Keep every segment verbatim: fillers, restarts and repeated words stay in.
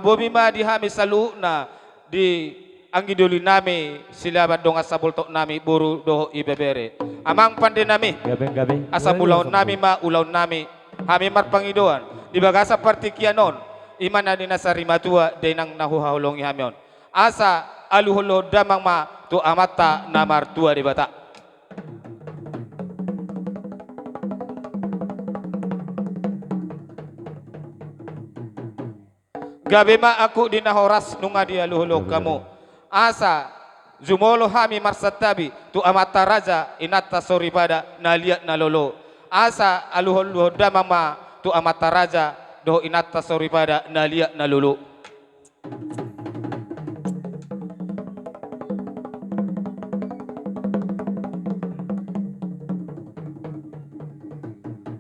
Bobi ma di hami saluhutna, di anggi doli nami Silaban, dongan saboltok nami boru dohot ibebere. Amang pande nami, gabe, gabe, asa mulaon nami ma ulaon nami, hami marpangidoan di bagasan partingkian on, i ma na nidok ni sarimatua, dainang na huhaholongi hami on. Asa aluhon-luhon damang ma tu Amanta na martua Debata. Gabe ma angkup di na horas nunga dialuhon hamu. Asa jumolo hami marsantabi tu amanta raja, inanta soripada na liat na lolo. Asa aluhon-luhon damang ma tu amanta raja dohot inanta soripada na liat na lolo.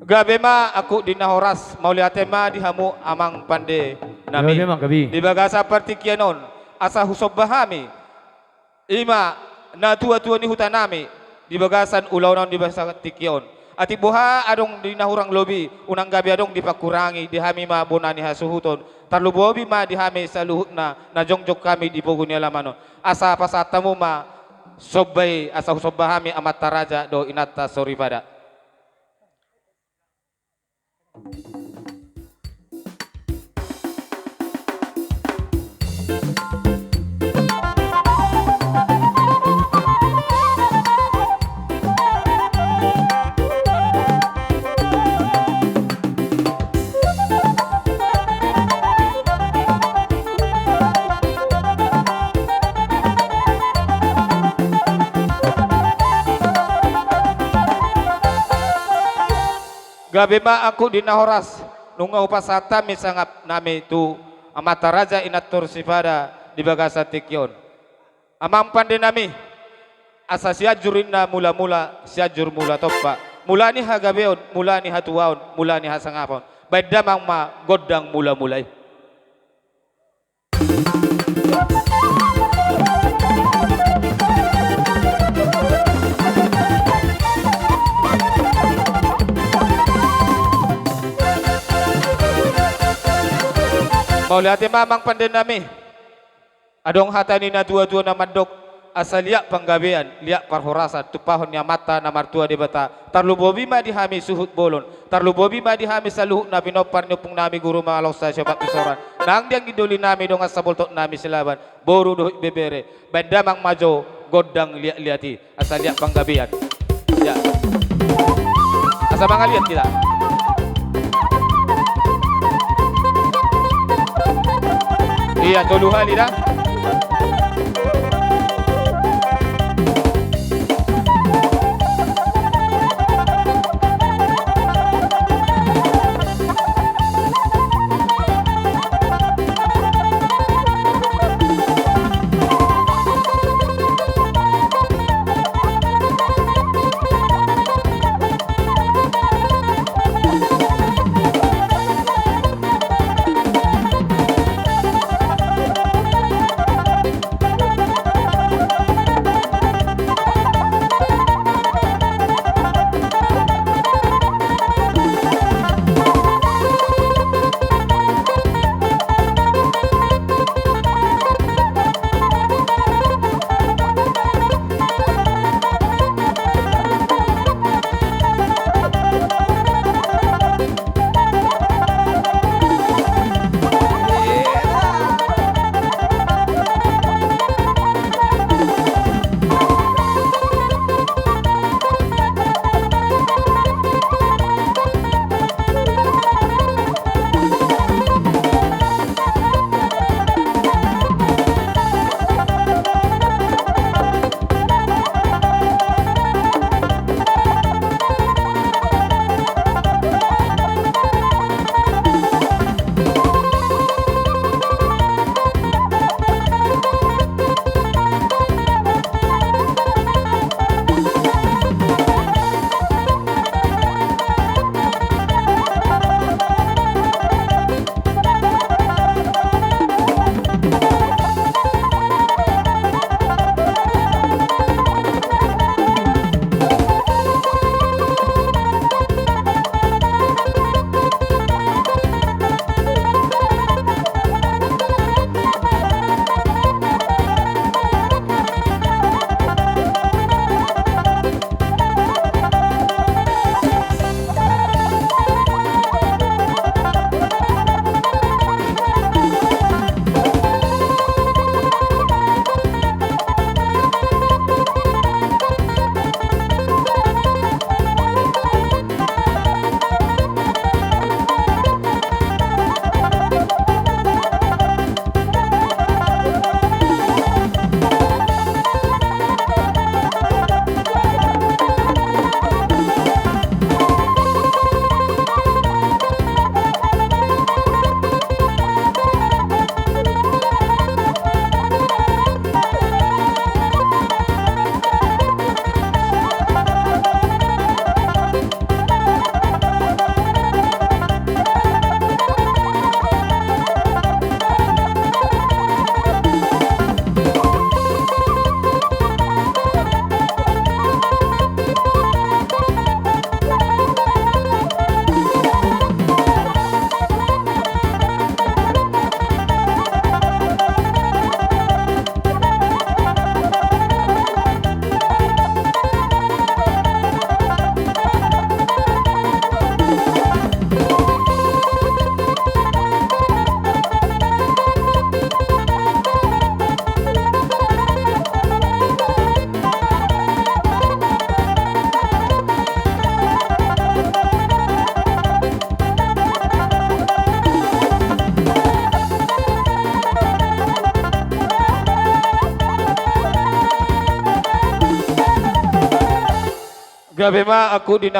Gabe ma angkup di na horas, mauliate ma di hamu amang pande nami. Gabe ma, gabe. Di bagasan partingkian on, asa husomba hami, i ma natuatua ni huta nami, di bagasan ulaon on, di bagasan tingki on. Atik boha adong di na hurang lobi, unang gabe adong dipangkurangi, di hami ma bona ni hasuhuton, tarlumobi ma di hami saluhutna na jongjong hami di pogu ni alaman on. Asa pasahat hamu ma somba i, asa husomba hami amanta raja dohot inanta soripada. Gabe ma angkup di na horas, nunga hupasahat hami sangap nami tu amanta raja, inanta soripada di bagasan tingki on. Amang pande nami, asa Sianjur ninna mulamula, Sianjur mula tompa. Mula ni hagabeon, mula ni hatuaon, mula ni hasangapon. Baen damang ma gondang mulamula i. Mauliate ma amang pande nami. Adong hata ni natuatua na mandok, asa liat panggabean, liat parhorasan, tumpahon ni Amanta na martua Debata, tarlumobi ma di hami suhut bolon, tarlumobi ma di hami saluhut na pinompar ni ompung nami Guru Malosa Siompat Pisoran, nang di anggi doli nami dongan saboltok nami Silaban, boru dohot ibebere, baen damang ma jo gondang liatliat i. Asa liat panggabean. Ya. Asa mangaliat hita. Ia, tolu hali da. Gabe ma angkup di na